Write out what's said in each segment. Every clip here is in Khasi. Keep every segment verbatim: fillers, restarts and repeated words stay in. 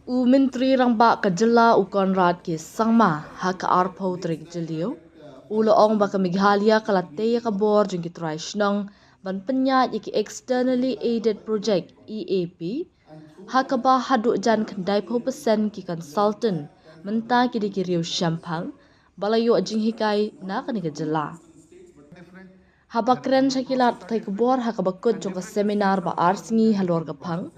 U Myntri Rangbah ka jylla u Conrad K Sangma ha ka arphew tarik Jylliew u la ong ba ka Meghalaya ka la tei ïa ka bor jong ki trai shnong ban pynïaid ïa ki externally aided project E A P ha kaba haduh jan khyndai phew percent ki consultant mynta ki dei ki riew shemphang ba la ïoh jinghikai na kane ka jylla. Haba kren sha ki lad pathai khubor ha kaba kut jong ka seminar ba ar sngi halor ka phang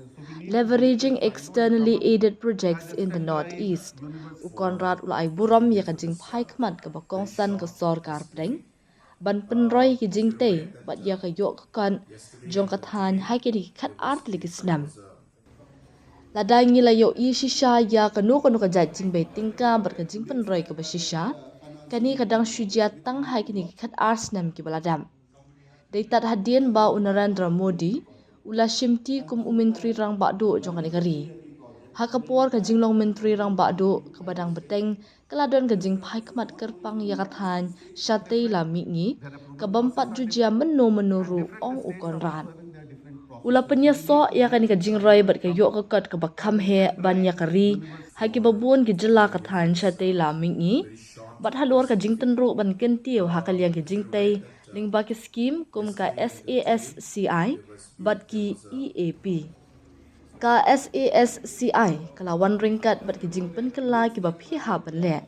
Leveraging Externally Aided Projects in the Northeast, u Conrad u la ai burom ïa ka jingphai khmat kaba kongsan ka sorkar pdeng ban pynroi ki jingtei bad ïa ka ïoh ka kot jong ka thaiñ ha kine ki khat ar tylli ki snem. Lada ngi la ïohi shisha ïa kano kano ka jait jingbei tyngka bad ka jingpynroi kaba shisha, kane ka dang shu jia tang ha kine ki khat ar snem kiba la dep. Dei tad hadien ba u Narendra Modi u la shimti kum u Myntri Rangbah Duh jong kane ka ri. Ha ka por ka jinglong Myntri Rangbah Duh kaba dang bteng ka la don ka jingphai khmat kyrpang ïa ka thaiñ shatei la mihngi, ka bym pat ju jia mynno mynno ruh, ong u Conrad. U la pynïasoh ïa kane ka jingroi bad ka ïoh ka kot kaba kham heh ban ïa ka ri ha kiba bun ki jylla ka thaiñ shatei la mihngi bad halor ka jingtynruh ban kyntiew ha ka liang ki jingtei lyngba ki skim kum ka SASCI bad ki E A P. Ka SASCI ka la wan ryngkat bad ki jingpynkylla kiba phi hap ban leh.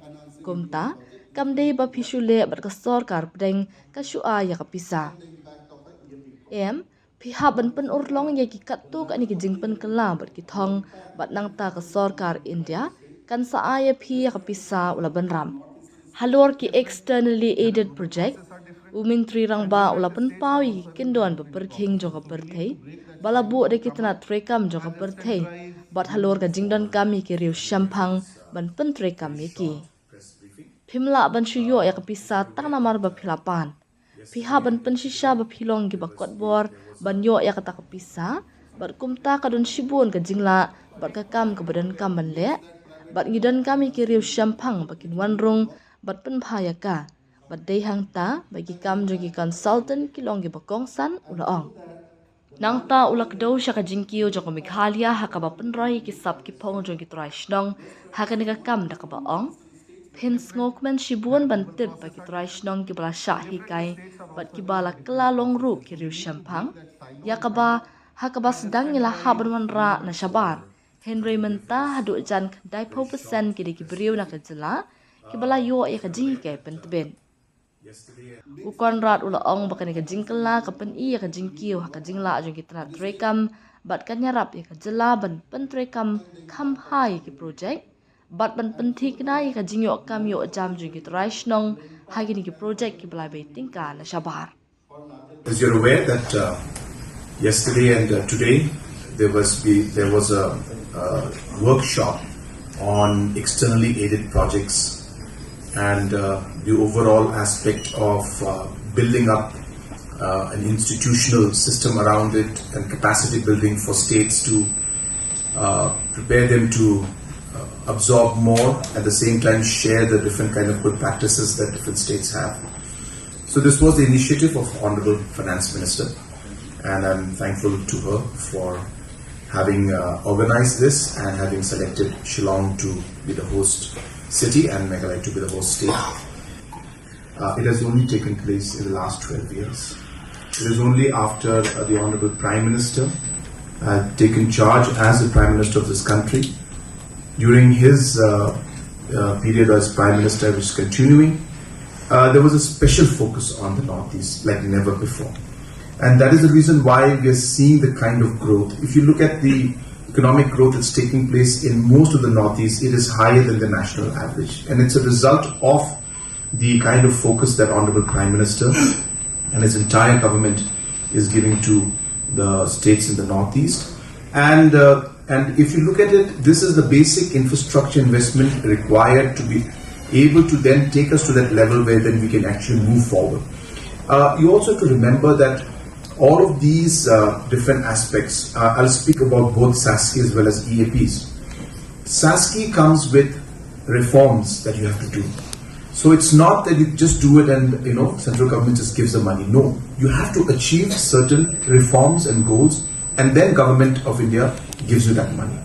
Kumta kam dei ba phi shu leh bad ka sorkar pdeng ka shu ai ïa ka pisa. Em, phi hap ban pynurlong ïa ki katto katne ki jingpynkylla bad ki thong bad nangta ka sorkar India kan sa ai ïa phi ïa ka pisa, u la bynrap. Halor ki externally aided project, u Myntri Rangbah u la pynpaw ïa ki kyndon ba pyrkhing jong ka pyrthei ba la buh da ki tnat treikam jong ka pyrthei bad halor ka jingdonkam ïa ki riew shemphang ban pyntreikam ïa ki. Phim lah ban shu ïoh ïa ka pisa tang namar ba phi la pan. Phi hap ban pynshisha ba phi long kiba kot bor ban ïoh ïa kata ka pisa bad kumta ka don shibun ka jinglah bad ka kam kaba donkam ban leh bad ngi donkam ïa ki riew shemphang ba kin wan rung bad pynbha ïa ka. Bad dei hangta ba ki kam jong ki consultant ki long kiba kongsan, u la ong. Nangta u la kdew sha ka jingkiew jong ka Meghalaya ha kaba pynroi ïa ki sap ki phong jong ki trai shnong ha kane ka kam da kaba ong, phin sngewkmen shibun ban tip ba ki trai shnong kiba la shah hikai bad kiba la kylla long ruh ki riew shemphang. Ïa kaba ha kaba sdang ngi la hap ban wanrah na shabar. Hynrei mynta haduh jan khyndai phew percent ki dei ki briew na ka jylla kiba la ïoh ïa ka jinghikai pyntbit. U Conrad u la ong ba kane ka jingkylla ka pyni ïa ka jingkiew ha ka jinglah jong ki tnat treikam bad kan ïarap ïa ka jylla ban pyntreikam kham bha ïa ki project bad ban pynthikna ïa ka jingïoh kam ïoh jam jong ki trai shnong ha kine ki project kiba la bei tyngka na shabar. As you're aware that uh, yesterday and uh, today there was be, there was a, a workshop on externally aided projects and uh, the overall aspect of uh, building up uh, an institutional system around it and capacity building for states to uh, prepare them to uh, absorb more, at the same time share the different kind of good practices that different states have. So this was the initiative of Honorable Finance Minister, and I'm thankful to her for having uh, organized this and having selected Shillong to be the host city and Meghalaya to be the host state. Uh, it has only taken place in the last twelve years. It is only after uh, the Honorable Prime Minister had taken charge as the Prime Minister of this country during his uh, uh, period as Prime Minister, which is continuing, uh, there was a special focus on the Northeast like never before. And that is the reason why we are seeing the kind of growth. If you look at the economic growth that's taking place in most of the Northeast, it is higher than the national average. And it's a result of the kind of focus that Honorable Prime Minister and his entire government is giving to the states in the Northeast. And uh, and if you look at it, this is the basic infrastructure investment required to be able to then take us to that level where then we can actually move forward. Uh, you also have to remember that all of these uh, different aspects, uh, I'll speak about both SASCI as well as E A Ps. SASCI comes with reforms that you have to do. So it's not that you just do it and you know central government just gives the money. No, you have to achieve certain reforms and goals, and then government of India gives you that money.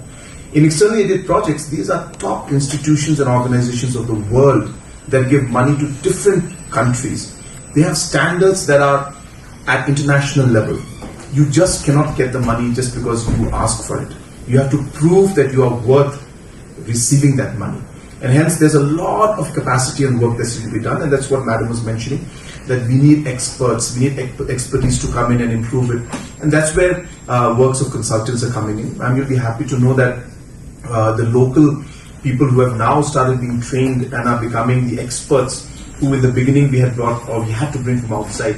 In externally aided projects, these are top institutions and organizations of the world that give money to different countries. They have standards that are at international level. You just cannot get the money just because you ask for it. You have to prove that you are worth receiving that money. And hence, there's a lot of capacity and work that's to be done, and that's what Madam was mentioning, that we need experts, we need expertise to come in and improve it. And that's where uh, works of consultants are coming in. And you'll be happy to know that uh, the local people who have now started being trained and are becoming the experts who in the beginning we had brought or we had to bring from outside,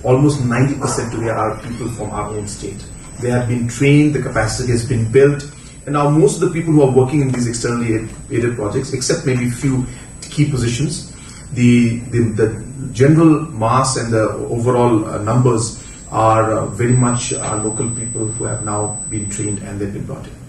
almost ninety percent today are people from our own state. They have been trained, the capacity has been built, and now most of the people who are working in these externally aided projects, except maybe few key positions, the, the, the general mass and the overall uh, numbers are uh, very much our local people who have now been trained and they've been brought in.